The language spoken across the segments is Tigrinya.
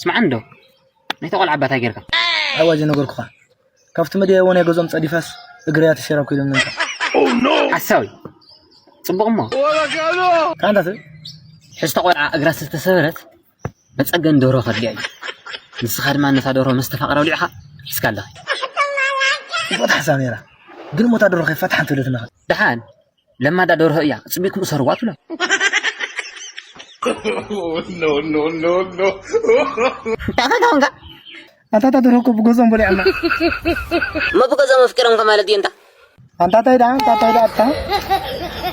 መዓን ዶ ናይታ ቆልዓ ኣባታ ጌርካ? ኣዋጅ ነገርኩኻ። ካብቲ መድያ እውን ገዞም ጸዲፋስ እግርያ ተሸራብ ኮይሎም ነንታ። ሓሳዊ። ጽቡቕ እሞ። ካንታት ሕዝቶ ቆልዓ እግራ ዝተሰበረት መጸገን ደሮ ከድልያ እዩ። ንስኻ ድማ ነታ ደሮ መስተፋቕራ ውሊዕኻ እስካ ኣለኺ። ጽቡቕ ሓሳብ ነይራ። ግን ሞታ ደሮ ከይፈትሓ እንተደትነኸ? ደሓን ለማዳ ደርሆ እያ፣ ጽቢኩም እሰርዋ ትብሎ። እንታይ ኾንካ? ኣንታ እታ ደርሆ እኮ ብገዝኦም በሊዖማ። እሞ ብገዝኦም ኣፍቂሮምካ ማለት ድዩ እንታ? ኣንታ እንታይ ደኣ፣ ኣንታ እንታይ ደኣ፣ ኣታ።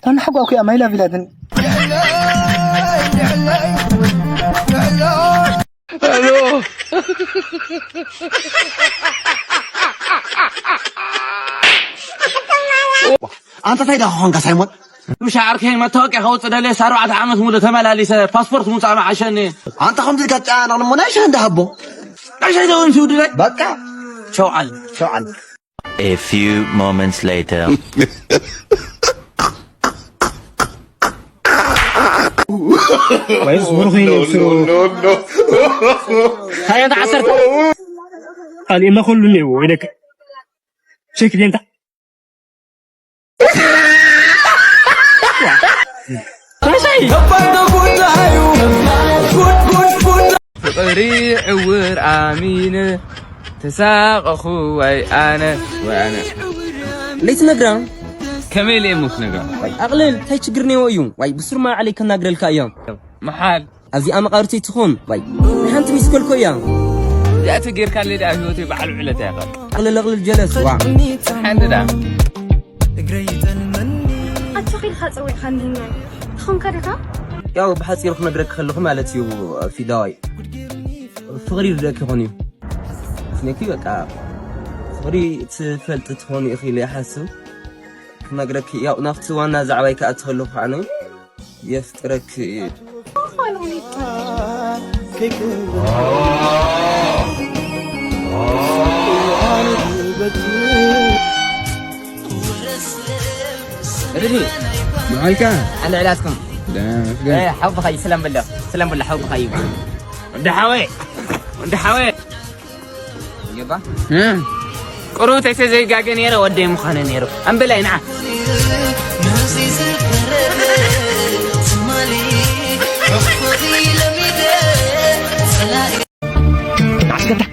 ተናሕጓ እኮ እያ፣ ማይ ላቭ ኢላትኒ። ኣንታ እንታይ ደኣ ኾንካ ሳይሞን? ምሻ ዓርከይ መታወቅያ ከውፅእ ደልየ ኣርባዕተ ዓመት ሙሉ ተመላሊሰ ፓስፖርት ምውፃእ መዓሸኒ። ኣንታ ከምዚ ኢልካ ትጨናነቕ እሞ ናይ ሻሂ እንዳሃቦ። ናይ ሻሂ ደውን ትውድለይ? በቃ። ሸውዓል፣ ሸውዓል። A few moments later. ወይስ ብሩኽ እዩ ነብሱ? ሃያ ዓሰርተ። ካልእማ ኩሉ እኒአዎ፣ ወይ ደክ-፣ ሸክ ደንታ። ፍቕሪ ዕውር ኣሚነ ተሳቐኹ ወይ ኣነ፣ ወይ ኣነ። ለይትነግራ? ከመይ ኢለ እሞ ክነግራ? ኣቕልል፣ እንታይ ችግር ነይዎ እዩ? ዋይ፣ ብስሩማ ዓለይ ከናግረልካ እዮም። መሓል። ኣብዚኣ መቓብርተይ ትኹን። ዋይ፣ ናይ ሓንቲ ሚስኮል እኮ እያ። እዚኣ ተጌርካለይ ደኣ ህይወተይ በዓል ውዕለት እያ ኸ። ኣቕልል፣ ኣቕልል፣ ጀለስ፣ ዋ። ሓንቲ ደኣ። ኣጆኺ ኢልካ ጸዊዕካ እንዲና። ትኾንካ ዲኻ? ያው ብሓጺሩ ክነግረኪ ከለኹ ማለት እዩ፣ ፊዳዋይ። ፍቕሪ ይርደእኪ ይኾን እዩ። ምኽንያቱ በቃ ፍቕሪ ትፈልጢ ትኾኒ ኢኺ ኢለ ይሓስብ። ክነግረኪ፣ ያው ናብቲ ዋና ዛዕባይ ክኣቱ ከለኹ ከዓ ነይ የፍቅረኪ እዩ። እድሪ መዓልካ ኣነ ዕላትኩም ደህና መስገን። ሓውብኻ እዩ፣ ስለም ብሎ፣ ስለም ብሎ ሓውብኻ እዩ። ወዲ ሓወይ፣ ወዲ ሓወይ። ይገባ? እ? ቁሩብ ተይተዘይጋገ ነይረ ወደይ ምዃነ ነይሩ። ኣምበላይ ንዓ። ንዓ እስከ ንዓ፣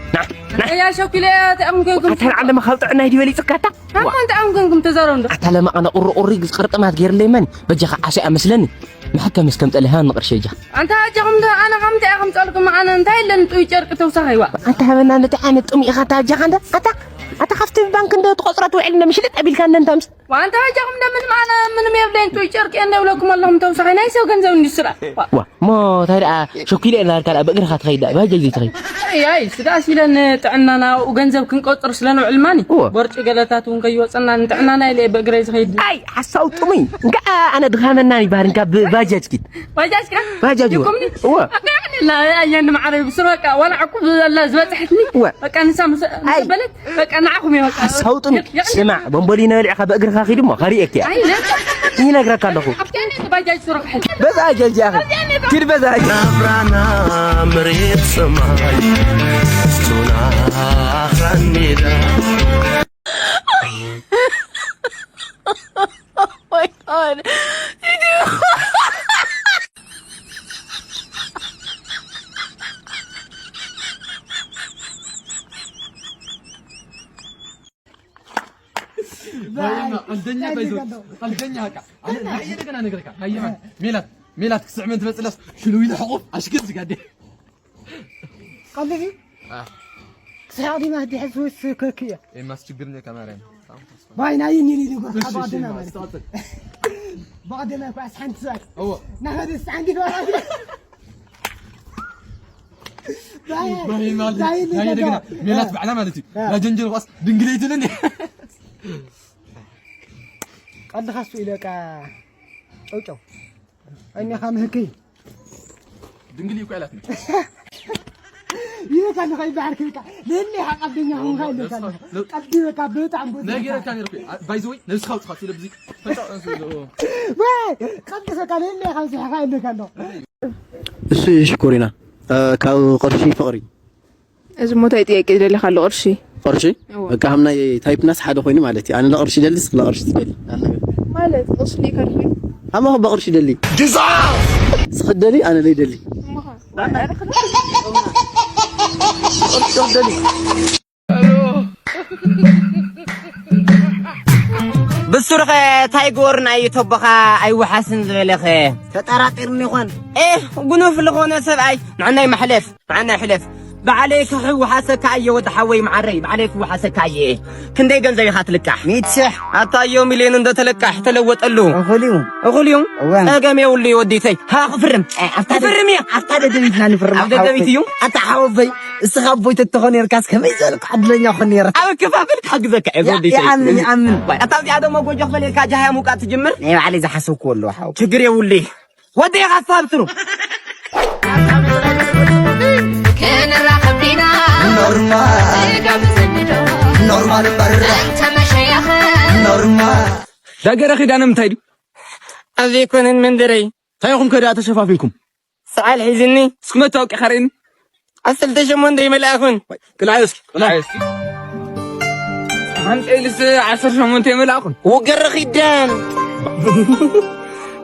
ንዓ። እያ ሸኪለ እያ፣ እንታይ ኣኹም ኮይንኩም? ኣታ ንዓ፣ ዓለመ ካብ ጥዕናይ ድዩ በሊጽካ ኣታ? ኣታ እንታይ ኣኹም ኮይንኩም ተዛረቡ እንዶ? ኣታ ለማ ኣነ ቁሪ ቁሪ ቅርጥማት ገይርለይ መን? በጃኻ ዓሶ እያ መስለኒ። መሐከም እስከም ጠለሃ ንቕርሸ እጃ። ኣንታ ኣጃኹም ዶ ኣነ ከምቲ እያ ከምጸልኩም ኣነ እንታይ ኢለን ጥዑይ ጨርቂ ተውሳኸይዋ? ኣንታ ሃበና ነቲ ዓይነት ጥሙይ ኢኻ ኣታ ኣጃኻ እንደ ኣታ፣ ኣታ ካብቲ ባንክ እንደ ትቆጽሮ ትውዕል እንደ ምሽልጥ ኣቢልካ እንደ እንተምስ። ዋንታ ኣጃኹም እንደ ምንም ኣነ ምንም የብለይን ጥዑይ ጨርቂ እንደ ብለኩም ኣለኹም ተውሳኸይ ናይ ሰብ ገንዘብ እንዲ ስራ። ዋ፣ ሞ እንታይ ደኣ ሸኪለ ኢላ ኣልካ ደኣ ብእግርኻ ትኸይድ ደኣ ባጃጅ ዘይትኸይድ? ኣይ፣ ኣይ፣ ስዳስ ኢለን ጥዕናና ኣብኡ ገንዘብ ክንቆጽር ስለ ንውዕል ማኒ። እወ። ቦርጭ ገለታት እውን ከይወጸና ንጥዕናና ኢለ እየ ብእግረይ ዝኸይድ። ኣይ፣ ሓሳው ጥሙይ። እንካ ኣነ ድኻመና ይባህር እንካ ብባጃጅ ኪድ። ባጃጅ ከ? ባጃጅ እወ። ይኩምኒ? እወ። ኣካ ያኒ ላ ኣየን ማዕረ ብስር በቃ ዋላ ዕቁብ ዘላ ዝበጽሐትኒ። እወ። በቃ ንሳ ምስ ኣይ። በለት በቃ ንዓኹም እየ በቃ። ሓሳው ጥሙይ። ያ-፣ ያ-፣ ስማዕ፣ ቦምቦሊኖ በሊዕኻ ብእግርኻ ኪድ እሞ፣ ከርእየክ እያ። ኣይ፣ ለ-፣ ይነግረካ ኣለኹ። ኣብቲ ያኒ ባጃጅ ስራሕ ሕል። በዛ ጀልጃ ኪድ በዛ። ናብራና መሬት ሰማይ ስቱና ኣኽራን ሜዳ። Oh my God. ባይና ቀልደኛ ባይዞ ቀልደኛ በቃ። ኣነ ናይ እንደገና ነግረካ። ሃየ ሜላት ሜላት ክስዕመን ትመጽለስ ሽሉ ኢለ ሕቁፍ ኣሽግር ዝጋዴ። ቀልዲ አ። ክስሓቕ ዲማ ህዲ ሕዚ ወይስ ከክ እያ? ኤማስ ችግር እኔ ከማርያም። ባይ ናይ እኔ ሊሊ ጎርካ እሺ፣ እሺ፣ ባደና ማለት። ኣስተዋጽእ። ባደና እኮ ኣስሓንቲ ሰዓት። እዎ። ናኸደ ኣስሓንቲ ሰዓት። ባይ፣ ባይ ማለት፣ ባይ ባይ እንደገና። እንደገና። ሜላት ባዕላ ማለት እዩ። አ። ናጀንጀል ኳስ ድንግለይ ትልኒ። ቀልድኻ እሱ ኢለ በቃ ጨውጨው። እኔኻ ምህክይ። ድንግል እኮ ያላት ነው። ይበቃ፣ ንኸይ ባሕር ክልካ። ለለ ሓቃ ደኛ ሆንካ ይለካ። ቀዲ በቃ በጣም ብዙ ነገረ ካሜራ እኮ። ባይ ዘ ወይ ነብስኻ ውጥፋት ስለብዚ። ወይ፣ ቀዲ በቃ ለለ ካብ ዝሓኻ ይለካ ኣሎ። እሱ ሽኮሪና። ካብ ቅርሺ ፍቕሪ። እዚ ሞ እንታይ ጥያቄ ደሊኻ ኣሎ ቅርሺ? ቅርሺ? በቃ ከም ናይ ታይፕናስ ሓደ ኮይኑ ማለት እዩ። ኣነ ለቅርሺ ደሊ ስኽ ለቅርሺ ትደሊ። ማለት ቅርሺ ለይ ከልኩ። ኣማ በቅርሺ ደሊ። ስኽ ደሊ ኣነ ለይ ደሊ። ቅርሺ ደሊ። ብሱርኸ ታይ ጎር ናይ ቶቦኻ ኣይወሓስን ዝበለኸ ተጠራጢርኒ ይኾን? ኤህ ጉኑፍ ልኾነ ሰብኣይ ንዓናይ ማሕለፍ ንዓናይ ሕለፍ። ባዕለይ ክውሓሰካ እየ ወዲ ሓወይ መዓረይ ባዕለይ ክውሓሰካ እየ። ክንደይ ገንዘብ ኢኻ ትልቃሕ? ሚእቲ ሽሕ። ኣታዮ ሚልዮን እንዶ ተለቃሕ ተለወጠሉ። እኹል እዩ። እኹል እዩ። እወ። ጸገም የብሉ እዩ ወዲተይ። ሃ ክፍርም። ክፍርም እየ። ኣብታ ደደቢትና ንፍርም። ኣብ ደደቢት እዩ። ኣታ ሓወበይ እስኻ ኣቦይ ተተኾ ነርካስ ከመይ ዝበልኩ ዕድለኛ ኾን ነረ። ኣብ ክፋፍል ክሕግዘካ እየ ወዲተይ። ይኣምን ይኣምን። ኣታ እዚኣ ደሞ ጎጆ ክፈልየልካ ጃህያ ምውቃጥ ትጅምር። ናይ ባዕለይ ዝሓሰብኩ ኣለዎ ሓው። ችግር የብሉ። ወዲ ኢኻ ኣስተባብትሩ። ክንራኸብ ዲና ኖርማል ስጋ ብዘንዶ ኖርማል እምበር እንተ መሸየኸ ኖርማል ዳገረ ኺዳነ ምንታይ ድዩ? ኣብ ዘይኮነን መንደረይ እንታይ ኢኹም ከ ደኣ ተሸፋፊንኩም? ሰዓል ሒዝኒ እስኪ መታወቂ ኻርእየኒ። ዓሰርተ ሸሞንተ ይመልኣኹን። ቅልዓዮ እስኪ ቅልዓዮ እስኪ። ሓምፀ ኢልስ ዓሰርተ ሸሞንተ ይመልኣኹን። ውገረ ኺዳን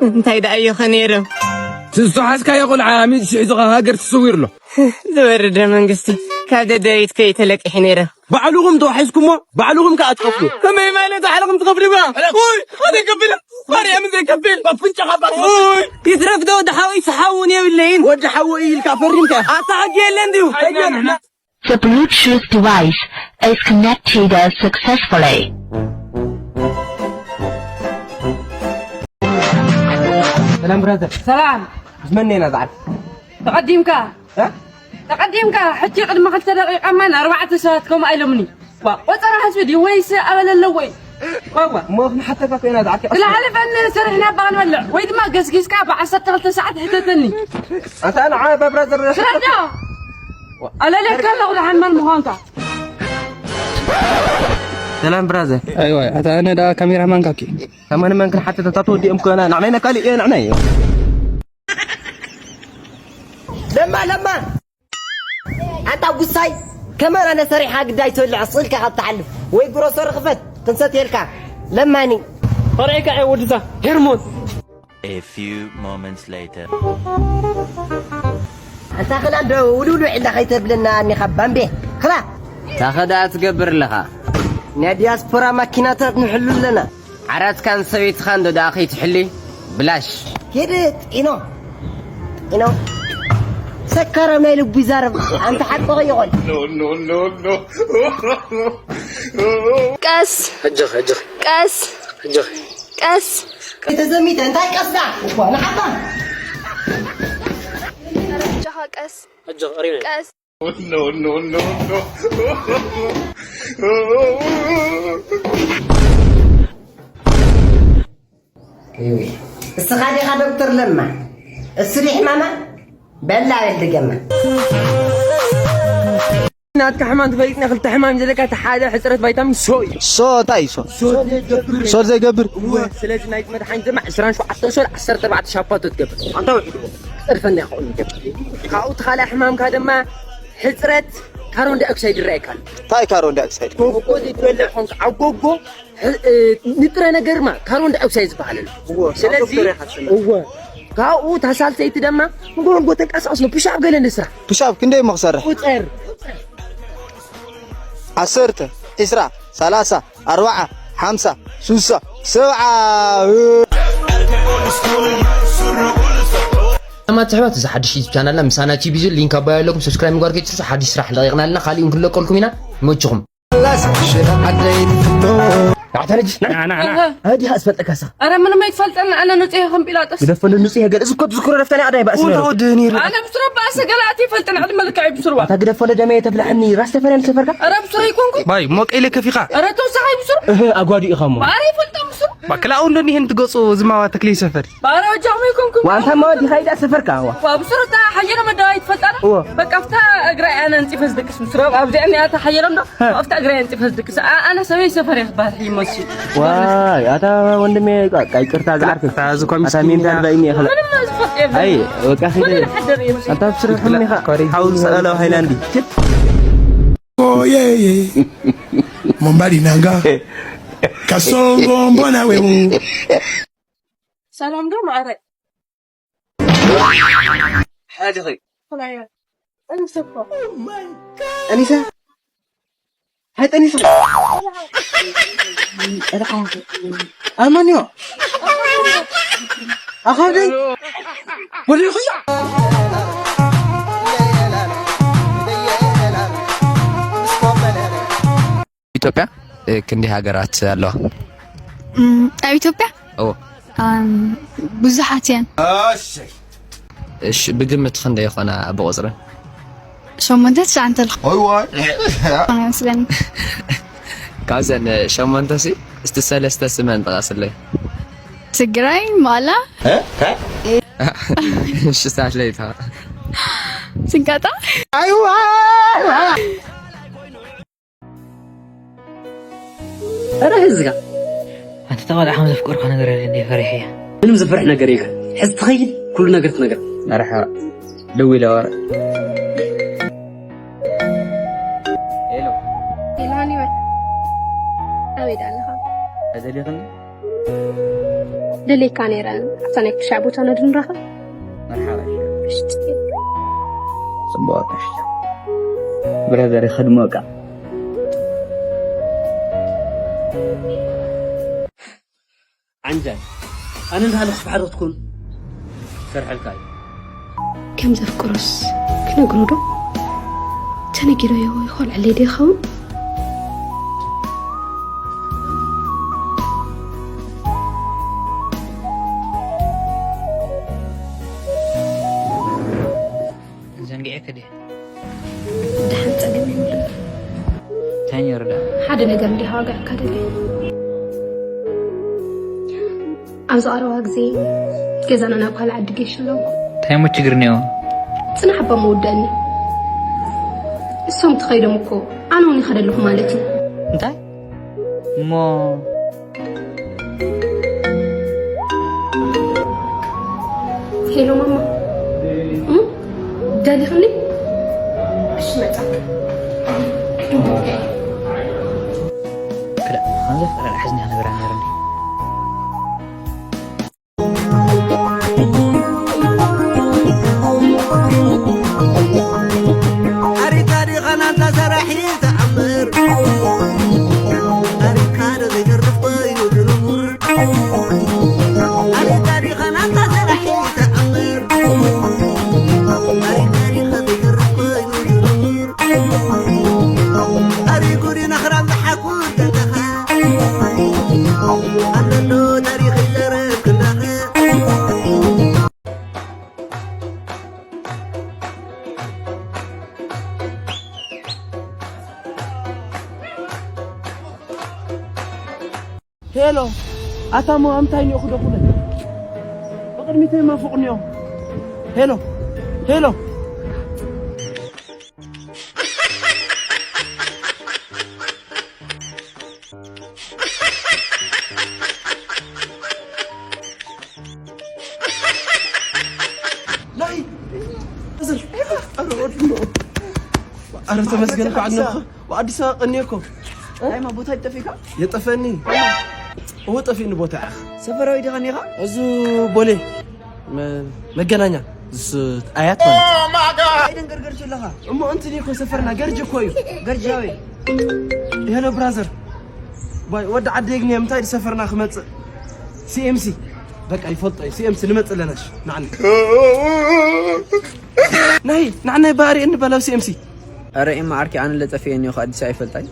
እንታይ ደኣ እዮኸ ነይረ? ትዝቶ ሓዝካዮ ቆልዓ ሚእቲ ሽሕ ሒዙኻ ሃገር ትስዊር ኣሎ። ዝወረደ መንግስቲ ካብ ደደቢት ከይተለቂሐ ነይረ። ባዕልኹም ተዋሒዝኩሞ ባዕልኹም ከኣ ትኸፍሉ። ከመይ ማለት ባዕልኹም ትኸፍሉ ኢኹም? ውይ ኣነ ከፍል ማርያም ዘይከፍል ኣፍንጫኻ ባትኸፍል። ይትረፍ ዶ ወዲ ሓወይ ሰሓብ እውን የብለይን። ወዲ ሓወይ ኢልካ ፈሪምካ ኢኻ። ኣታ ሕጂ የለን ድዩ? The Bluetooth device is connected successfully. ሰላም ብራዘር። ሰላም። ምስ መን ኢና ዝዓል? ተቐዲምካ ተቐዲምካ ሕጂ ቅድሚ ክልተ ደቂቃ ማን ኣርባዕተ ሰባት ከምኡ ኢሎምኒ። ዋ ቆፀራ ህዝቢ ድዩ ወይስ ኣበል ኣለዎ እዩ? ዋዋ እሞ ክንሓተካ ኮይና ዝዓልካ። ክልሓልፈኒ ስርሕና እባ ክንበልዕ ወይ ድማ ገስጊስካ ብዓሰርተ ክልተ ሰዓት ሕተተኒ። ኣንታ ንዓ እባ ብራዘር። ስራሕ ዶ ኣለለካ ኣለኹ ደሓን መን ምዃንካ። ሰላም ብራዘር። ኣይዋ ኣታ ኣነ ደኣ ካሜራ ማን ካኪ። ከማን መን ክንሓተት ኣታ ተወዲኦም ኮና ንዓናይ ነካሊ እየ ንዓናይ እየ። ለማ ለማ ኣንታ ጉሳይ ከመን ኣነ ሰሪሓ ግዳይ ትበልዕ ስእልካ ካብ ትሓልፍ ወይ ግሮሰሪ ክፈት ክንሰትየልካ ለማኒ። ፈሪዕካ እየ ወድዛ ሄርሞን። A few moments later. ኣንታ ኽላ እንዶ ውልውል ውዒልዳ ኸይተብለና ኣኒኻ ባምቤ ኽላ። ታኸ ደኣ ትገብር ኣለኻ? ናይ ዲያስፖራ ማኪናታት ንሕሉ ኣለና። ዓራትካን ሰበይትኻን ዶ ደኣ ኸይትሕሊ? ብላሽ። ኪድ ጢኖ ጢኖ። ሰካራም ናይ ልቡ ይዛረብ። ኣንታ ሓቂ ኸይኾን። ቀስ ሕጅኺ ሕጅኺ ቀስ ሕጅኺ ቀስ ተዘሚተ እንታይ ቀስዳ እኮ ንዓባ ጃኻ ቀስ ሕጂ ሪነ ቀስ እስኻ ዲኻ ዶክተር ለማ እሱ ዲ ሕማማ በላ በል ድገማ ናትካ ሕማም ትፈልጥና ክልተ ሕማም ዘለካ እቲ ሓደ ሕፅረት ቫይታሚን ሶ እዩ። ሶ እንታይ እዩ ሶ? ሶ ዘይገብር። ሶ ዘይገብር። እወ፣ ስለዚ ናይቲ መድሓኒት ድማ ዕስራን ሸውዓተን ሶ ዓሰርተ ኣርባዕተ ሻፓቶ ትገብር። ኣንታ ውሒድዎ። ክፀድፈና ይኸውን ይገብር። ካብኡ እቲ ካልኣይ ሕማምካ ድማ ሕፅረት ካርቦን ዳይኦክሳይድ ይረኣየካ ኣሎ። እንታይ ካርቦን ዳይኦክሳይድ? ጎጎ ዘይትበልዕ ኾንካ ኣብ ጎጎ ንጥረ ነገርማ ካርቦን ዳይኦክሳይድ ዝበሃል ኣሎ። ስለዚ እወ ካብኡ እታ ሳልሰይቲ ደማ ንጎንጎ ተንቀሳቀስ ነው ፕሻፕ ገለ ንስራሕ። ፕሻፕ ክንደይ እሞ ክሰርሕ? ቁፀር። ዓሰርተ፣ ዒስራ፣ ሰላሳ፣ ኣርባዓ፣ ሓምሳ፣ ሱሳ፣ ሰብዓ። ሰላማት ኣሕዋት፣ እዚ ሓድሽ ዩቱብ ቻናልና ምሳና ቲቪ ዝብል ሊንክ ኣብ ባዮ ኣለኩም፣ ሰብስክራይብ ምግባር ከይትርሱ። ሓድሽ ስራሕ ለቂቕና ኣለና፣ ካሊእ እውን ክንለቀልኩም ኢና። ይመችኹም። ኣዲሃ ዝፈልጠካ ሳ ኣረ ምንም ኣይትፈልጠኒ ኣነ ንጹህ ከም ጲላጦስ ግደፈሉ ንጹህ ገለ እዚ እኮ ትዝክሮ ደፍተና ኣዳይ ባእሲ ወደ ወደ ነይሩ ኣነ ብስረ ባእሲ ገለ ኣቲ ይፈልጠን ዕድመ ልክዐይ ብስርዋ ኣታ ግደፈሉ ደመ የተብለሐኒ ራስ ተፈረን ሰፈርካ ኣረ ብስረ ይኮንኩ ባይ ሞቀ ኢለ ከፊኻ ኣረ ተውሳኻ ይብስሩ እህ ኣጓዲ ኢኻ እሞ ባረ ይፈልጠ ብስሩ ባክላኡ እንደኒ ይህን ትገጹ ዝማዋ ተክሊ ሰፈር ባረ ወጃኹም ይኮንኩ ዋንታ ማዋ ዲኻ ኢዳ ሰፈርካ ዋ ብስሩ እታ ሓየሎ መዳዋይ ትፈልጣ በቃ ኣብታ እግራ እያ ነንጺፈ ዝድቅስ ምስሮ ኣብዚኣ እኒኣ እታ ሓየሎ እንዶ ኣብታ እግራ እያ ነንጺፈ ዝድቅስ ኣነ ሰበይ ሰፈር እየ ክበሃል ይመስል ዋይ ኣታ ወንድሜ ይቅርታ ዝዓርፍ ኣታ ሜንታል በይኒ ይኽእል ኣይ በቃ ኺደ። ኣንታ ብስርሕም ኢኻ። ሓው ዝሰኣለው ሃይላንዲ። Oyeye, mombali nanga, kasongo mbona wewu. ሰላም ዶ ማዕረ ሓድኺ ፍላያ እንስኮ ጠኒሳ፣ ሃይ ጠኒሳ። ኣማንዮ ኣኻብደይ ወሊኹዮ። ኢትዮጵያ ክንደይ ሃገራት ኣለዋ? ኣብ ኢትዮጵያ ኦ ብዙሓት እየን። እሺ፣ ብግምት ክንደይ ይኾና ብቑፅሪ? ሸሞንተ ትሽዓተ ልኾና መስለኒ። ካብዘን ሸሞንተ ሲ እስቲ ሰለስተ ስመን ጥቐስለይ። ትግራይ፣ ማላ፣ እሺ ሳለይታ ስንቀጣ። ኧረ ህዝጋ ኣንተ ተባልዓ ከም ዘፍቀርካ ነገር ኣለ እንደ ፈሪሐ እያ። ምንም ዘፍርሕ ነገር የለን። ሕዚ ትኸይድ ኩሉ ነገር ትነግር። መርሓባ ደው ኢለ ወረ ሄሎ ሄሎ ሃኒወይ ኣበይ ዳ ኣለኻ? ተደሊኽኒ ደሌካ ነይረ ኣብታ ናይ ክሻ ቦታ ነዱ ንራኸብ። መርሓባ ጽቡቅ ብረዘር ይኸድሞካ ዓንጃል ኣነ እንዳሃለኹ ብሓደ ክትኮኑ ሰርሐልካ እዩ። ከም ዘፍቅሮስ ክነግሮ ዶ ተነጊሮዮ ይኾልዐለይ ዶ ይኸውን? ዘንጊዐ ከዲ ደሓን ጸገም የብሉን። እንታይ ነይሩ ዳ ሓደ ነገር እንዲህ ዋጋዕካ ደለ ኣብዚ ቀረባ ግዜ ገዛና ናብ ካልእ ዓዲ ገይሽ ኣለኹ። እንታይ ሞ ችግር እኒኦ? ጽናሕ ኣባ መወደእኒ እሶም ተኸይዶም እኮ ኣነ እውን ይኸደ ኣለኹ ማለት እዩ። እንታይ እሞ ሄሎ ማማ እም? ደሊኽኒ? እሺ መጣ ክዳ ከምዚ ፍቅረ ሓዝኒ ነገር ኣነርኒ ኣሪካ ዲኻ ናታ ሰራሒ ተኣምር ኣሪካ ዶ ዘይተርፍ ኮይኑ ዝንቡር ኣሪካ ዲኻ ናታ ሰራሒ ተኣምር ኣሪካ ዲኻ ዘይተርፍ ኮይኑ ዝንቡር ኣሪጉ ዲና ክራም ዝሓኩር ዘለኻ ኣለሎ ታሪኽ ይዘረብ ክንዳኸ ሄሎ ኣታ ሞ ኣምታይ ኒኦ ክደኹለ ብቅድሚተይ ማፉቅ ኒኦ ሄሎ ሄሎ ናይ ኣረ ተመስገን እኮ ዓድና እኮ ኣዲስ ኣበባ ቀኒየ እኮ ናይማ ቦታ ይጠፊካ የጠፈኒ እዎ ጠፊኒ ቦታ ያኽ ሰፈራዊ ዲኻ ኒኻ እዚ ቦሌ መገናኛ ኣያት ማለት ኣይደን ገርገርች ኣለኻ እሞ እንትኒ እኮ ሰፈርና ገርጅ እኮ እዩ ገርጃዊ ሄሎ ብራዘር ወዲ ዓደይ ግን ምንታይ ዝሰፈርና ክመፅእ ሲኤምሲ በቃ ይፈልጦ እዩ ሲኤምሲ ንመፅእ ኣለናሽ ንዓኒ ናይ ንዓናይ ባህሪ እንበላው ሲኤምሲ ኧረ ኢማ ዓርኪ ኣነ ለጠፍየኒ እኮ ኣዲስ ኣይፈልጣይ